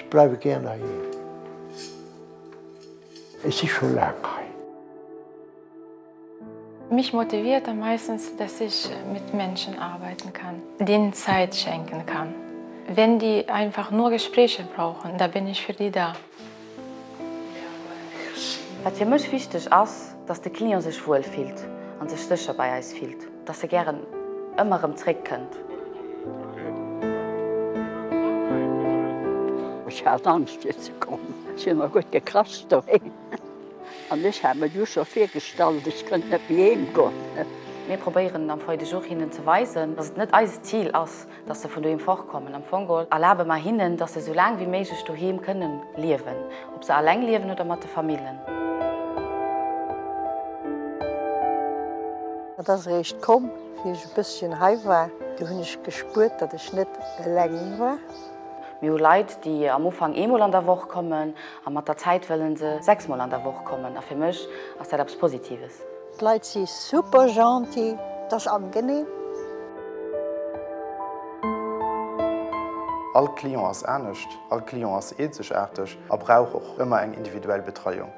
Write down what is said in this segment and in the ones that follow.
bleiwe gär heiheem. Ech si scho laang hei. Mich motiviert am meisten, dass ich mit Menschen arbeiten kann, denen Zeit schenken kann. Wenn die einfach nur Gespräche brauchen, da bin ich für die da. Wat fir mech wichteg ass, dass de Client sech wuel fillt an sech sécher bei eis fillt, dass e gären ëmmer erëm zréck kënnt. Ech hat Angscht fir ze kommen. Si hu mer gutt gekracht doheem an ech hat mer du scho virgestallt, ech kënnt net méi heem goen. Mir probéieren am Foyer de jour hinnen ze weisen, dass et net eist Zil ass, dass se vun doheem fortkommen. Am Fong geholl erlabe mer hinnen, dass se esou laang wéi méiglech doheem kënnen liewen, ob se alleng liewen oder mat de Famillen. Et ass eréischt komm, wéi ech e bësschen hei war, du hunn ech gespuert, datt ech net eleng war. Mir hu Leit, déi am Ufank eemol an der Woch kommen a mat der Zäit wëlle se sechsmol an der Woch kommen. A fir mech ass dat eppes Positives. D'Leit si super gentil, et ass angenehm. All Client ass anescht, all Client ass eenzegaarteg a brauch och ëmmer eng individuell Betreiung.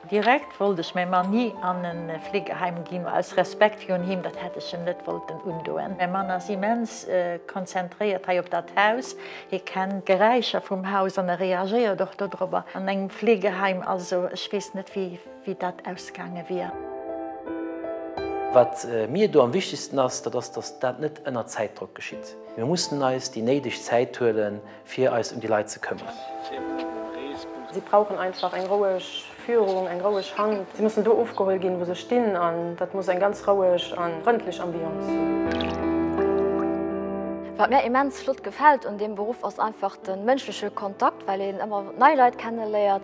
Direkt wollt ech mäi Mann ni an e Fleegeheim ginn, aus Respekt virun him, dat hätt ech em net wollten undoen. Mäi Mann ass immens konzentréiert hei op dat Haus, hie kennt d'Geräischer vum Haus an e reagéiert och dodrobber. An engem Fleegeheim, also ech weess net wéi. wéi dat ausgaange wier. Wat mir do am wichtegsten ass, dat ass, datt dat net ënner Zäitdrock geschitt. Mir mussen eis déi néideg Zäit huelen, fir eis ëm déi Leit ze këmmeren. Si brauchen einfach eng roueg Führung, eng roueg Hand. Si mussen do ofgeholl ginn, wou se stinn, an dat muss eng ganz roueg a frëndlech Ambiance sinn. Wat mär immens flott gefält un deem Beruff ass einfach de mënschleche Kontakt, well een ëmmer nei Leit kenneléiert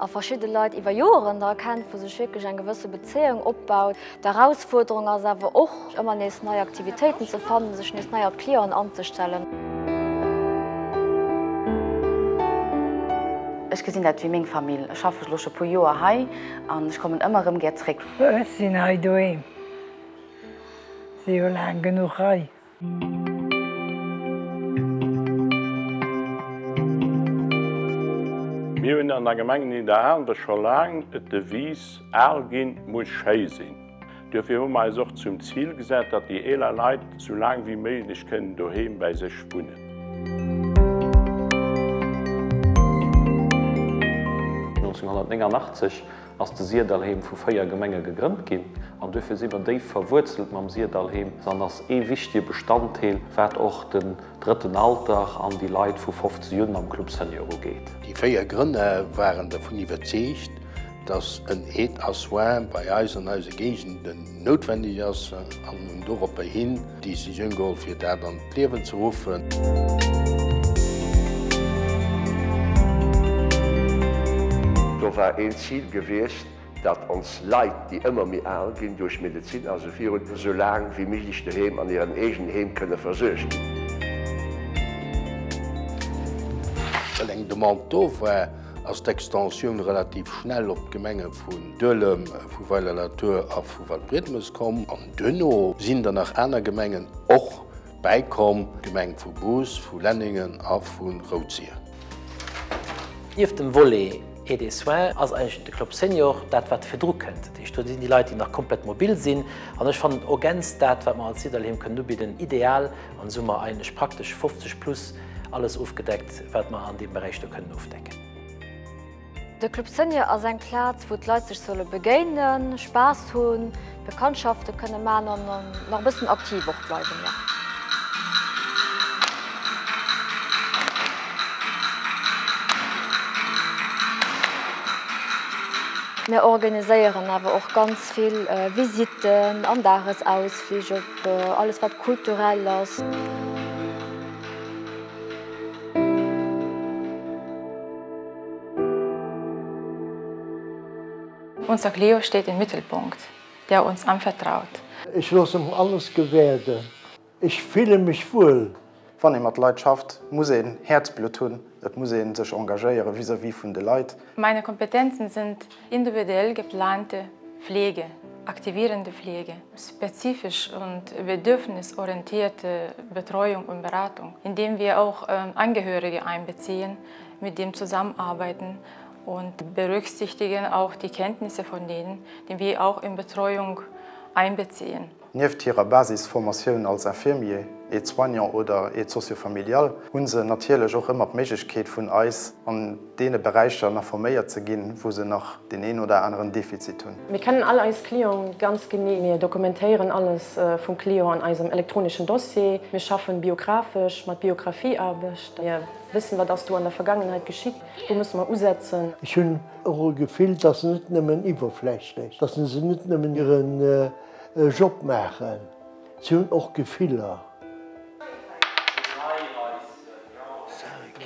a verschidde Leit iwwer Joeren da kennt, wou sech wierklech eng gewësse Bezéiung opbaut. D'Erausfuerderung ass awer och, ëmmer nees nei Aktivitéiten ze fannen, sech nees nei op d'Clienten anzestellen. Ech gesinn dat wéi meng Famill. Ech schaffe elo scho puer Joer hei an ech kommen ëmmer erëm gär zréck. Ech sinn hei doheem, si jo laang genuch hei. Mir hunn an der Gemeng Nidderaanwen scho laang d'Devise Al ginn muss schéi sinn. Duerfir hu mer eis och zum Zil gesat, datt déi eeler Leit sou laang wéi méiglech kënnen doheem bäi sech wunnen. 1989 ass de Syrdallheem vu 4 Gemenge gegrënnt ginn an duerfir si mer déif verwuerzelt mam Syrdallheem an ass ee wichtige Bestanddeel wat och den drëtten Alter an déi Leit vu 50 un am Club Senior ugeet. Déi 4 Grënner waren dervun iwwerzeegt, dass en Aide à soins bei eis an eise Géigenden noutwendeg ass an hunn doropper hin d'Decisioun geholl fir dat an d'Liewen ze ruffen. Do war een Zil gewiescht, datt ons Leit, déi ëmmer méi al ginn duerch Medezin a sou virun, esou laang wéi méiglech doheem an hiren eegenen Heem kënne versuergt ginn. Well eng Demande do war, ass d'Extensioun relativ schnell op d'Gemenge vun Duelem, vu Weiler-la-Tour a vu Waldbriedemes komm. An duerno sinn der nach aner Gemengen och bäikomm, d'Gemeng vu Bous, vu Lenningen a vu Roudzier. Nieft dem Volet Aide et soins ass eigentlech de Club Senior dat, wat virdru kënnt. Dat heescht, do sinn déi Leit, déi nach komplett mobil sinn. An ech fannen ergänzt dat, wat mer als Syrdallheem kënnen ubidden, ideal. An esou hu mer eigentlech praktesch 50 plus alles ofgedeckt, wat mer an deem Beräich do kënnen ofdecken. De Club Senior ass eng Plaz, wou d'Leit sech solle begéinen, Spaass hunn, Bekanntschafte kënne man an nach e bëssen aktiv och bleiwen, jo. Mir organiséieren awer och ganz vill Visitten an Dagesausflich op alles wat kulturell ass. Unser Clio steht im Mittelpunkt, der uns anvertraut. Ech loosse mer alles gewäerden. Ech fille mech wuel. Wann ee mat Leit schafft, muss een Häerzblutt hunn, et muss ee sech engagéiere vis-à-vis vun de Leit. Meine Kompetenzen sind individuell geplante Pflege, aktivierende Pflege, spezifisch und bedürfnisorientierte Betreuung und Beratung, indem wir auch Angehörige einbeziehen. mit dem zusammenarbeiten und berücksichtigen auch die Kenntnisse von denen, die wir auch in Betreuung einbeziehen. Nieft hirer Basisformatioun als Infirmier, Aide-soignant oder Aide socio-familiale hu se natierlech och ëmmer d'Méiglechkeet vun eis an deene Beräicher nach forméiert ze ginn, wou se nach deen een oder aneren Defizit hunn. Mir kennen all eis Clienten ganz genee. Mir dokumentéieren alles vum Client an eisem elektronischen Dossier. Mir schaffen biographesch mat Biografieaarbecht. Mir wëssen, wat ass do an der Vergangenheit geschitt, wou musse mer usetzen. Ech hunn och e Gefill, dass se net nëmmen iwwerflächlech, dass se net nëmmen hiren Job maachen, si hunn och Gefiller.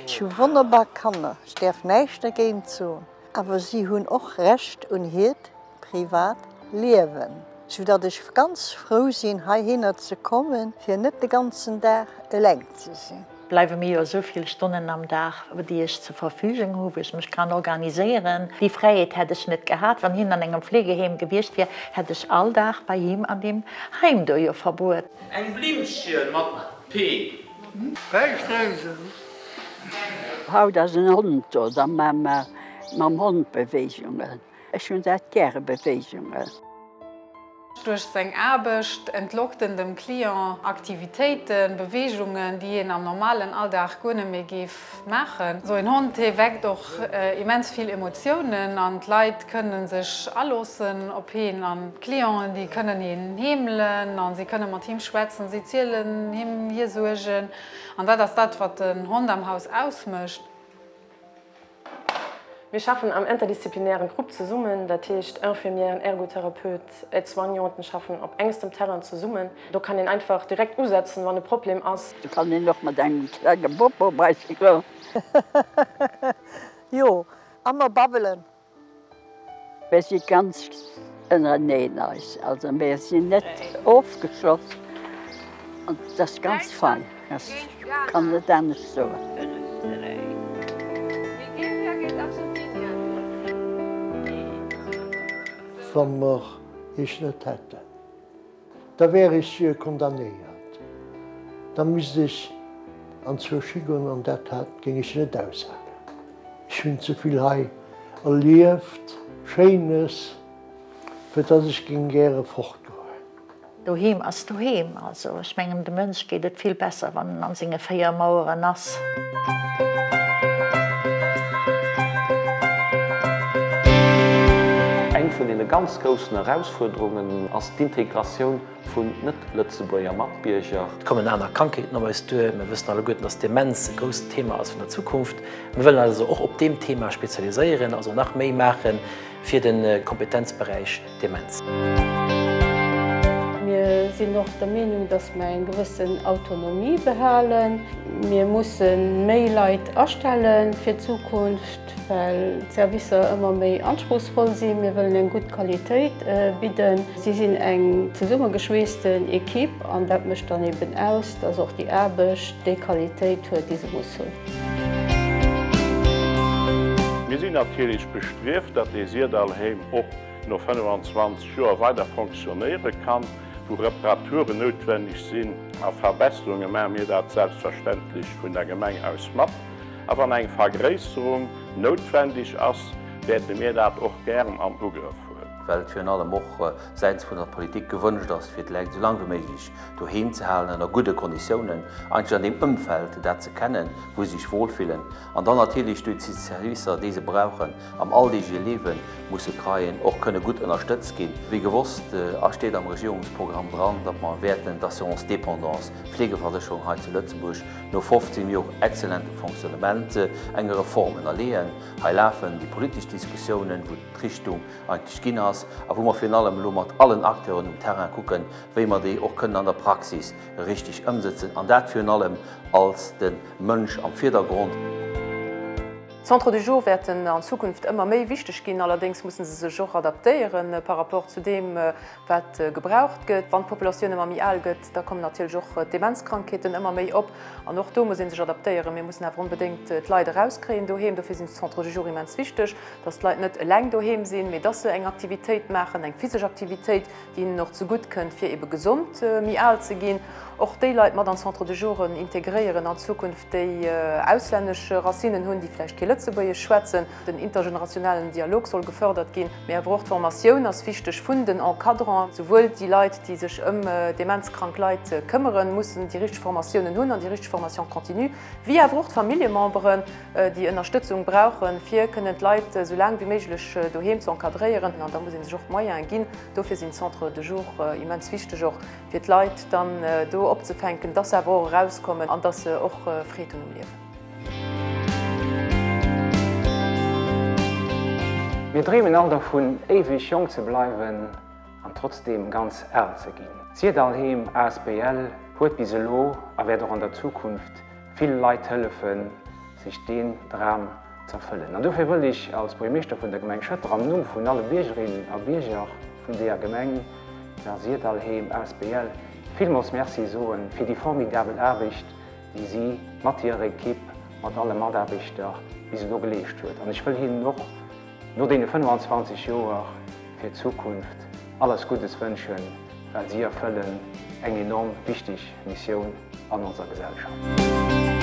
Ech hu wonnerbar Kanner, ech däerf näischt dergéint soen, awer si hunn och Recht un hiert privat Liewen, sou datt ech ganz frou sinn heihinner ze kommen, fir net de ganzen Dag eleng ze sinn. Bleiwe mir jo esou vill Stonnen am Dag, déi ech zur Verfügung hu, wou ech mech kann organiséieren. Déi Fräiheet hätt ech net gehat, wann hien an engem Fleegeheem gewiescht wier, hätt ech all Dag bei him an deem Heim do jo verbruet. Eng Blimmchen mat P. Haut ass en Hond do, da maache mer mam Hond Beweegungen. Ech hunn dat gäre, Beweegungen. Duerch seng Aarbecht entlockt en dem Client Aktivitéiten, Beweegungen, déi een am normalen Alldag guer net méi géif maachen. Esou een Hond, hee weckt och immens vill Emotiounen an d'Leit kënne sech aloossen op heen an d'Clienten, déi kënnen hien heemelen a si kënne mat him schwätzen, si zielen him hir Suergen an dat ass dat, wat den Hond am Haus ausmécht. Mir schaffen am interdisziplinären Grupp zesummen, dat heescht Infirmièren, Ergotherapeut, Aide-soignanten schaffen op engstem Terrain zesummen. Do kann een einfach direkt usetzen, wann e Problem ass. Do kann een och mat engem klenge Bobo bei se goen. Jo, a mer babbelen. Mir si ganz ënnereneen eis, also mir sinn net ofgeschloss an dat ass ganz fein, ech kann net anescht soen. Wa mer Iech net hätten. Da wär ech condamnéiert. Da misst ech an d'Surgie goen an dat géing ech net aushalen. Ech hunn ze vill hei erlieft, Schéines, fir dass ech géing gäre fortgoen. Doheem ass doheem. Also ech mengen, dem Mënsch geet et vill besser, wann en an senge 4 Maueren ass. Eng vun deene ganz groussen Erausfuerderungen ass d'Integratioun vun net-Lëtzebuerger Matbierger. Et kommen aner Krankheeten op eis duer. Mir wëssen alleguerten, dass d'Demenz e grousst Thema ass vun der Zukunft. Mir wëllen eis also och op deem Thema spezialiséieren, also nach méi maache fir de Kompetenzberäich Demenz. Mir sinn och der Meenung, dass mer eng gewëssen Autonomie behalen. Mir musse méi Leit astelle fir d'Zukunft, well d'Servicer ëmmer méi anspruchsvoll sinn. Mir wëllen eng gutt Qualitéit bidden. Si sinn eng zesummegeschweessten Equipe an dat mécht dann eben aus, dass och déi Aarbecht déi Qualitéit huet, déi se muss hunn. Mir sinn natierlech bestrieft, datt dee Syrdallheem och no 25 Joer weider fonctionnéiere kann. Wou Reparaturen noutwenneg sinn a Verbesserunge maache mir dat selbstverständlech vun der Gemeng aus mat. A wann eng Vergréisserung noutwendeg ass, wäerte mir dat och gären an Ugrëff huelen. Well et virun allem och säitens vun der Politik gewënscht ass, fir d'Leit esou laang wéi méiglech doheem ze halen, ënner gudde Konditiounen, eigentlech an deem Ëmfeld, dat se kennen, wou se sech wohlfillen, an dann natierlech duerch déi Servicer, déi se brauchen am alldeegleche Liewen, musse kreien, och kënne gutt ënnerstëtzt ginn. Wéi gewosst a steet am Regierungsprogramm dran, datt mer wäerten d'Assurance dépendance, d'Fleegeversécherung hei zu Lëtzebuerg, no 15 Jor exzellentem Fonctionnement, enger Reform ënnerleeën. Hei lafen déi politesch Diskussiounen, wou d'Richtung eigentlech ginn ass a wou mer virun allem elo mat allen Acteuren um Terrain kucken, wéi mer déi och kënnen an der Praxis richteg ëmsëtzen, an dat virun allem als de Mënsch am Virdergrond. D'Centres de jour wäerten an Zukunft ëmmer méi wichteg ginn, allerdéngs musse se sech och adaptéiere par rapport zu deem, wat gebraucht gëtt. Wann d'Populatioun ëmmer méi al gëtt, da kommen natierlech och d'Demenzkrankheeten ëmmer méi op an och do muss ee sech adaptéieren. Mir mussen awer onbedéngt d'Leit erauskréien doheem. Dofir sinn d'Centres de jour immens wichteg, dass d'Leit net eleng doheem sinn, mee dass se eng Aktivitéit maachen, eng physesch Aktivitéit, déi hinnen och zegutt kënnt, fir ebe gesond méi al ze ginn. Och déi Leit mat an d'Centres de jouren integréieren an Zukunft, déi auslännesch Racinen hunn, déi vläicht kee Lëtzebuergesch schwätzen. Den intergenerationellen Dialog soll gefërdert ginn, mee awer och d'Formatioun ass wichteg vun den Encadrants. Souwuel déi Leit, déi sech ëm demenzkrank Leit këmmeren, mussen déi richteg Formatiounen hunn an déi richteg Formation continue, wéi awer och d'Familljememberen, déi Ënnerstëtzung brauchen, fir kënnen d'Leit esou laang wéi méiglech doheem ze encadréieren. An da muss ee sech och d'Moyene ginn. Dofir sinn d'Centres de jour immens wichteg, och fir d'Leit dann do opzefänken, dass se awer och erauskommen an dass se och Freed hunn um Liewen. Mir dreemen all dovun, éiweg jonk ze bleiwen an trotzdeem ganz al ze ginn. D'Syrdalheem asbl huet bis elo a wäert och an der Zukunft vill Leit hëllefen, sech deen Dram z'erfëllen. An dofir wëll ech als Buergermeeschter vun der Gemeng Schëtter am Numm vun alle Biergerinnen a Bierger vun deeër Gemeng, der Syrdalheem asbl, villmools Merci soe fir déi formidabel Aarbecht, déi si mat hirer Ekipp, mat alle Mataarbechter bis elo geleescht huet. An ech wëll hinnen och no deene 25 Joer fir d'Zukunft alles Guddes wënschen, well si erfëllen eng enorm wichteg Missioun an onser Gesellschaft.